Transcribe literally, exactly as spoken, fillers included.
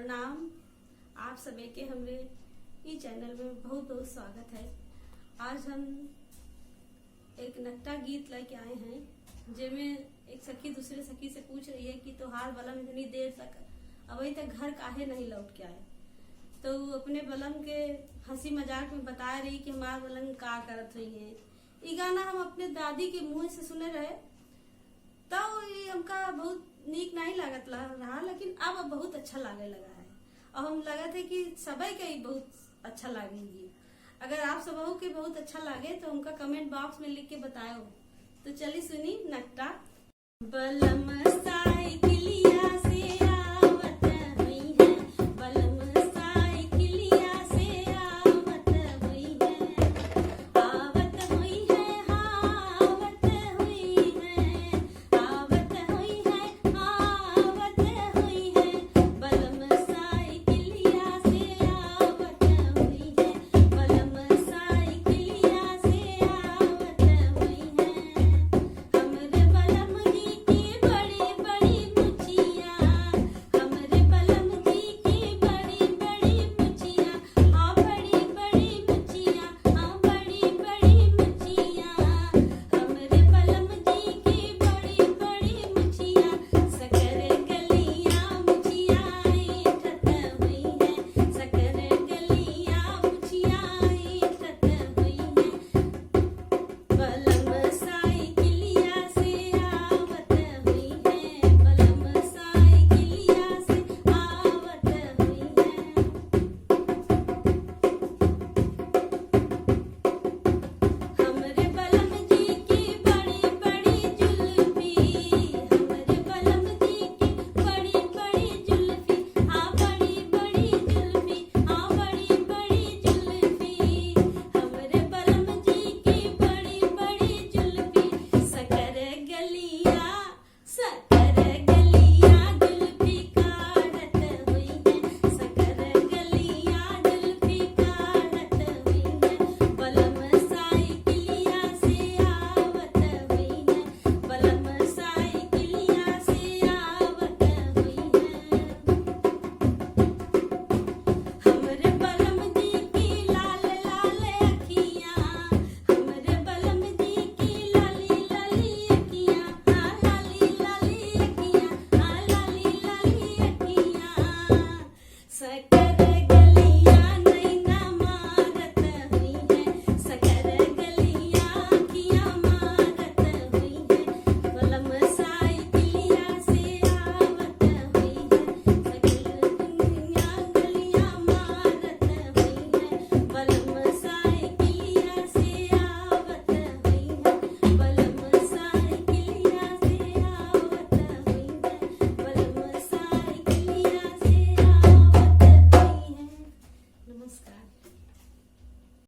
प्रणाम, आप सभी के हमरे ई चैनल में बहुत बहुत स्वागत है। आज हम एक नकटा गीत लेके आए हैं, जेमे एक सखी दूसरे सखी से पूछ रही है कि तोहार बलम इतनी देर तक अबही तक घर काहे नहीं लौट के आए। तो वो अपने बलम के हंसी मजाक में बता रही कि हमार बलम का करत हुई है। ई गाना हम अपने दादी के मुंह से सुने रहे, तब ये हमका बहुत नीक नहीं लागत ला-, रहा, लेकिन अब बहुत अच्छा लागे लगा है। और हम लगत है कि सबै के ई बहुत अच्छा लागे गीत। अगर आप सबहू के बहुत अच्छा लागे तो हमका कमेंट बॉक्स में लिख के बताओ। तो चली सुनी नकटा। बलम सा